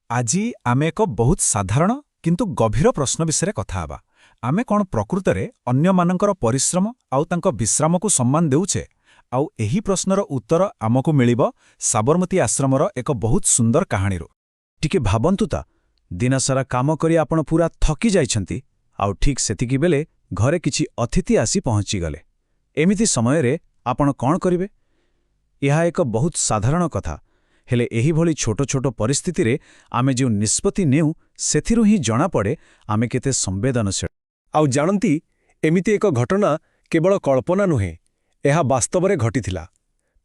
ଆଜି ଆମେ ଏକ ବହୁତ ସାଧାରଣ କିନ୍ତୁ ଗଭୀର ପ୍ରଶ୍ନ ବିଷୟରେ କଥା ହେବା। ଆମେ କ'ଣ ପ୍ରକୃତରେ ଅନ୍ୟମାନଙ୍କର ପରିଶ୍ରମ ଆଉ ତାଙ୍କ ବିଶ୍ରାମକୁ ସମ୍ମାନ ଦେଉଛେ? ଆଉ ଏହି ପ୍ରଶ୍ନର ଉତ୍ତର ଆମକୁ ମିଳିବ ସାବରମତୀ ଆଶ୍ରମର ଏକ ବହୁତ ସୁନ୍ଦର କାହାଣୀରୁ। ଟିକେ ଭାବନ୍ତୁ ତା, ଦିନସାରା କାମ କରି ଆପଣ ପୂରା ଥକି ଯାଇଛନ୍ତି, ଆଉ ଠିକ୍ ସେତିକି ବେଳେ ଘରେ କିଛି ଅତିଥି ଆସି ପହଞ୍ଚିଗଲେ। ଏମିତି ସମୟରେ ଆପଣ କ'ଣ କରିବେ? ଏହା ଏକ ବହୁତ ସାଧାରଣ କଥା, ହେଲେ ଏହିଭଳି ଛୋଟ ଛୋଟ ପରିସ୍ଥିତିରେ ଆମେ ଯେଉଁ ନିଷ୍ପତ୍ତି ନେଉ, ସେଥିରୁ ହିଁ ଜଣାପଡ଼େ ଆମେ କେତେ ସମ୍ବେଦନଶୀଳ। ଆଉ ଜାଣନ୍ତି, ଏମିତି ଏକ ଘଟଣା କେବଳ କଳ୍ପନା ନୁହେଁ, ଏହା ବାସ୍ତବରେ ଘଟିଥିଲା।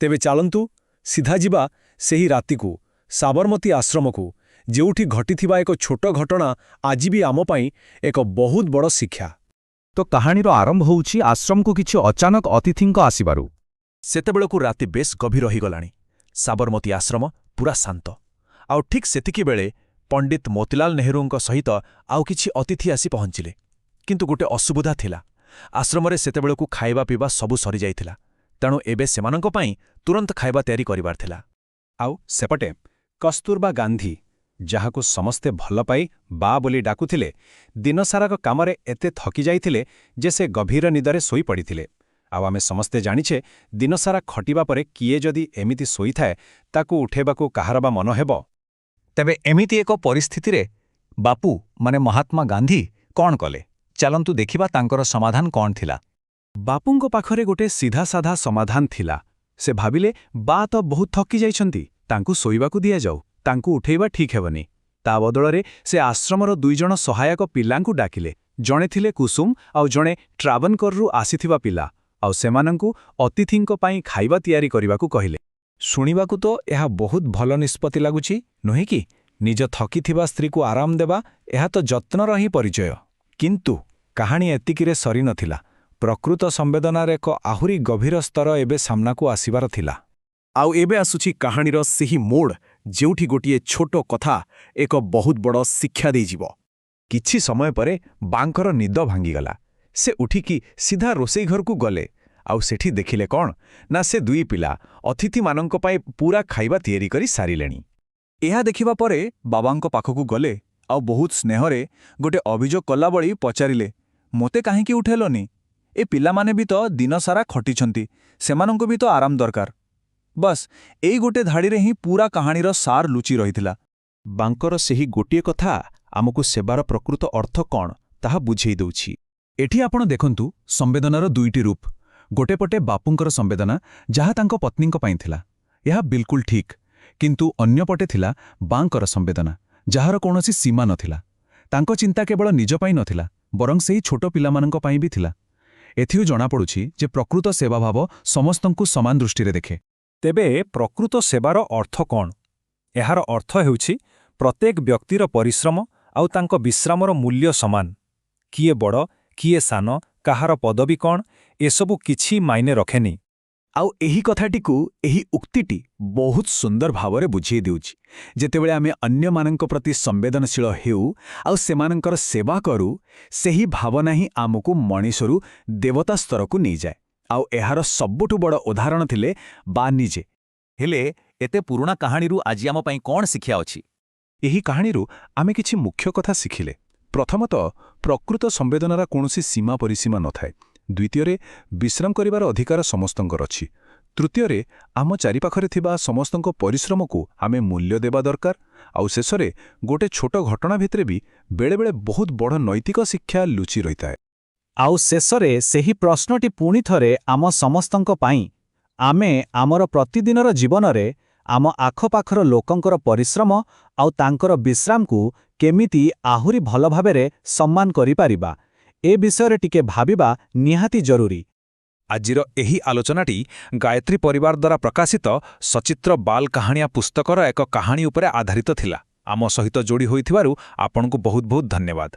ତେବେ ଚାଲନ୍ତୁ ସିଧା ଯିବା ସେହି ରାତିକୁ, ସାବରମତୀ ଆଶ୍ରମକୁ, ଯେଉଁଠି ଘଟିଥିବା ଏକ ଛୋଟ ଘଟଣା ଆଜି ବି ଆମ ପାଇଁ ଏକ ବହୁତ ବଡ଼ ଶିକ୍ଷା। ତ କାହାଣୀର ଆରମ୍ଭ ହେଉଛି ଆଶ୍ରମକୁ କିଛି ଅଚାନକ ଅତିଥିଙ୍କ ଆସିବାରୁ। ସେତେବେଳକୁ ରାତି ବେଶ୍ ଗଭୀର ହୋଇଗଲାଣି। ସାବରମତୀ ଆଶ୍ରମ ପୂରା ଶାନ୍ତ। ଆଉ ଠିକ୍ ସେତିକି ବେଳେ ପଣ୍ଡିତ ମୋତିଲାଲ ନେହେରୁଙ୍କ ସହିତ ଆଉ କିଛି ଅତିଥି ଆସି ପହଞ୍ଚିଲେ। କିନ୍ତୁ ଗୋଟେ ଅସୁବିଧା ଥିଲା। ଆଶ୍ରମରେ ସେତେବେଳକୁ ଖାଇବା ପିଇବା ସବୁ ସରିଯାଇଥିଲା। ତେଣୁ ଏବେ ସେମାନଙ୍କ ପାଇଁ ତୁରନ୍ତ ଖାଇବା ତିଆରି କରିବାର ଥିଲା। ଆଉ ସେପଟେ କସ୍ତୁରବା ଗାନ୍ଧୀ, ଯାହାକୁ ସମସ୍ତେ ଭଲ ପାଇ ବା ବୋଲି ଡାକୁଥିଲେ, ଦିନସାରାକ କାମରେ ଏତେ ଥକି ଯାଇଥିଲେ ଯେ ସେ ଗଭୀର ନିଦରେ ଶୋଇପଡ଼ିଥିଲେ। ଆଉ ଆମେ ସମସ୍ତେ ଜାଣିଛେ, ଦିନସାରା ଖଟିବା ପରେ କିଏ ଯଦି ଏମିତି ଶୋଇଥାଏ, ତାକୁ ଉଠେଇବାକୁ କାହାର ବା ମନ ହେବ? ତେବେ ଏମିତି ଏକ ପରିସ୍ଥିତିରେ ବାପୁ, ମାନେ ମହାତ୍ମା ଗାନ୍ଧୀ, କ'ଣ କଲେ? ଚାଲନ୍ତୁ ଦେଖିବା ତାଙ୍କର ସମାଧାନ କ'ଣ ଥିଲା। ବାପୁଙ୍କ ପାଖରେ ଗୋଟେ ସିଧାସାଧା ସମାଧାନ ଥିଲା। ସେ ଭାବିଲେ, ବା ତ ବହୁତ ଥକି ଯାଇଛନ୍ତି, ତାଙ୍କୁ ଶୋଇବାକୁ ଦିଆଯାଉ, ତାଙ୍କୁ ଉଠେଇବା ଠିକ୍ ହେବନି। ତା ବଦଳରେ ସେ ଆଶ୍ରମର ଦୁଇଜଣ ସହାୟକ ପିଲାଙ୍କୁ ଡାକିଲେ। ଜଣେ ଥିଲେ କୁସୁମ ଆଉ ଜଣେ ଟ୍ରାଭନକରରୁ ଆସିଥିବା ପିଲା। ଆଉ ସେମାନଙ୍କୁ ଅତିଥିଙ୍କ ପାଇଁ ଖାଇବା ତିଆରି କରିବାକୁ କହିଲେ। ଶୁଣିବାକୁ ତ ଏହା ବହୁତ ଭଲ ନିଷ୍ପତ୍ତି ଲାଗୁଛି, ନୁହେଁ କି? ନିଜ ଥକିଥିବା ସ୍ତ୍ରୀକୁ ଆରାମ ଦେବା, ଏହା ତ ଯତ୍ନର ହିଁ ପରିଚୟ। କିନ୍ତୁ କାହାଣୀ ଏତିକିରେ ସରିନଥିଲା। ପ୍ରକୃତ ସମ୍ବେଦନାର ଏକ ଆହୁରି ଗଭୀର ସ୍ତର ଏବେ ସାମ୍ନାକୁ ଆସିବାର ଥିଲା। ଆଉ ଏବେ ଆସୁଛି କାହାଣୀର ସେହି ମୋଡ଼, ଯେଉଁଠି ଗୋଟିଏ ଛୋଟ କଥା ଏକ ବହୁତ ବଡ଼ ଶିକ୍ଷା ଦେଇଯିବ। କିଛି ସମୟ ପରେ ବାଙ୍କର ନିଦ ଭାଙ୍ଗିଗଲା। ସେ ଉଠିକି ସିଧା ରୋଷେଇ ଘରକୁ ଗଲେ। ଆଉ ସେଠି ଦେଖିଲେ କ'ଣ ନା, ସେ ଦୁଇ ପିଲା ଅତିଥିମାନଙ୍କ ପାଇଁ ପୂରା ଖାଇବା ତିଆରି କରି ସାରିଲେଣି। ଏହା ଦେଖିବା ପରେ ବାବାଙ୍କ ପାଖକୁ ଗଲେ ଆଉ ବହୁତ ସ୍ନେହରେ ଗୋଟେ ଅଭିଯୋଗ କଲାଭଳି ପଚାରିଲେ, "ମୋତେ କାହିଁକି ଉଠେଇଲନି? ଏ ପିଲାମାନେ ବି ତ ଦିନସାରା ଖଟିଛନ୍ତି, ସେମାନଙ୍କୁ ବି ତ ଆରାମ ଦରକାର।" ବସ୍, ଏଇ ଗୋଟେ ଧାଡ଼ିରେ ହିଁ ପୂରା କାହାଣୀର ସାର ଲୁଚି ରହିଥିଲା। ବାଙ୍କର ସେହି ଗୋଟିଏ କଥା ଆମକୁ ସେବାର ପ୍ରକୃତ ଅର୍ଥ କ'ଣ ତାହା ବୁଝେଇ ଦେଉଛି। ଏଠି ଆପଣ ଦେଖନ୍ତୁ ସମ୍ବେଦନାର ଦୁଇଟି ରୂପ। ଗୋଟେ ପଟେ ବାପୁଙ୍କର ସମ୍ବେଦନା, ଯାହା ତାଙ୍କ ପତ୍ନୀଙ୍କ ପାଇଁ ଥିଲା, ଏହା ବିଲକୁଲ ଠିକ୍। କିନ୍ତୁ ଅନ୍ୟପଟେ ଥିଲା ବାଙ୍କର ସମ୍ବେଦନା, ଯାହାର କୌଣସି ସୀମା ନଥିଲା। ତାଙ୍କ ଚିନ୍ତା କେବଳ ନିଜ ପାଇଁ ନଥିଲା, ବରଂ ସେହି ଛୋଟ ପିଲାମାନଙ୍କ ପାଇଁ ବି ଥିଲା। ଏଥିରୁ ଜଣାପଡ଼ୁଛି ଯେ ପ୍ରକୃତ ସେବାଭାବ ସମସ୍ତଙ୍କୁ ସମାନ ଦୃଷ୍ଟିରେ ଦେଖେ। ତେବେ ପ୍ରକୃତ ସେବାର ଅର୍ଥ କ'ଣ? ଏହାର ଅର୍ଥ ହେଉଛି ପ୍ରତ୍ୟେକ ବ୍ୟକ୍ତିର ପରିଶ୍ରମ ଆଉ ତାଙ୍କ ବିଶ୍ରାମର ମୂଲ୍ୟ ସମାନ। କିଏ ବଡ଼, କିଏ ସାନ, କାହାର ପଦବୀ କ'ଣ, ଏସବୁ କିଛି ମାଇନେ ରଖେନି। ଆଉ ଏହି କଥାଟିକୁ ଏହି ଉକ୍ତିଟି ବହୁତ ସୁନ୍ଦର ଭାବରେ ବୁଝେଇ ଦେଉଛି। ଯେତେବେଳେ ଆମେ ଅନ୍ୟମାନଙ୍କ ପ୍ରତି ସମ୍ବେଦନଶୀଳ ହେଉ ଆଉ ସେମାନଙ୍କର ସେବା କରୁ, ସେହି ଭାବନା ହିଁ ଆମକୁ ମଣିଷରୁ ଦେବତା ସ୍ତରକୁ ନେଇଯାଏ। ଆଉ ଏହାର ସବୁଠୁ ବଡ଼ ଉଦାହରଣ ଥିଲେ ବା ନିଜେ। ହେଲେ ଏତେ ପୁରୁଣା କାହାଣୀରୁ ଆଜି ଆମ ପାଇଁ କ'ଣ ଶିକ୍ଷା ଅଛି? ଏହି କାହାଣୀରୁ ଆମେ କିଛି ମୁଖ୍ୟ କଥା ଶିଖିଲେ। ପ୍ରଥମତଃ, ପ୍ରକୃତ ସମ୍ବେଦନାର କୌଣସି ସୀମା ପରିସୀମା ନଥାଏ। ଦ୍ୱିତୀୟରେ, ବିଶ୍ରାମ କରିବାର ଅଧିକାର ସମସ୍ତଙ୍କର ଅଛି। ତୃତୀୟରେ, ଆମ ଚାରିପାଖରେ ଥିବା ସମସ୍ତଙ୍କ ପରିଶ୍ରମକୁ ଆମେ ମୂଲ୍ୟ ଦେବା ଦରକାର। ଆଉ ଶେଷରେ, ଗୋଟେ ଛୋଟ ଘଟଣା ଭିତରେ ବି ବେଳେବେଳେ ବହୁତ ବଡ଼ ନୈତିକ ଶିକ୍ଷା ଲୁଚି ରହିଥାଏ। ଆଉ ଶେଷରେ ସେହି ପ୍ରଶ୍ନଟି ପୁଣି ଥରେ ଆମ ସମସ୍ତଙ୍କ ପାଇଁ। ଆମେ ଆମର ପ୍ରତିଦିନର ଜୀବନରେ ଆମ ଆଖପାଖର ଲୋକଙ୍କର ପରିଶ୍ରମ ଆଉ ତାଙ୍କର ବିଶ୍ରାମକୁ କେମିତି ଆହୁରି ଭଲ ଭାବରେ ସମ୍ମାନ କରିପାରିବା, ଏ ବିଷୟରେ ଟିକେ ଭାବିବା ନିହାତି ଜରୁରୀ। ଆଜିର ଏହି ଆଲୋଚନାଟି ଗାୟତ୍ରୀ ପରିବାର ଦ୍ୱାରା ପ୍ରକାଶିତ ସଚିତ୍ର ବାଲ କାହାଣିଆ ପୁସ୍ତକର ଏକ କାହାଣୀ ଉପରେ ଆଧାରିତ ଥିଲା। ଆମ ସହିତ ଯୋଡ଼ି ହୋଇଥିବାରୁ ଆପଣଙ୍କୁ ବହୁତ ବହୁତ ଧନ୍ୟବାଦ।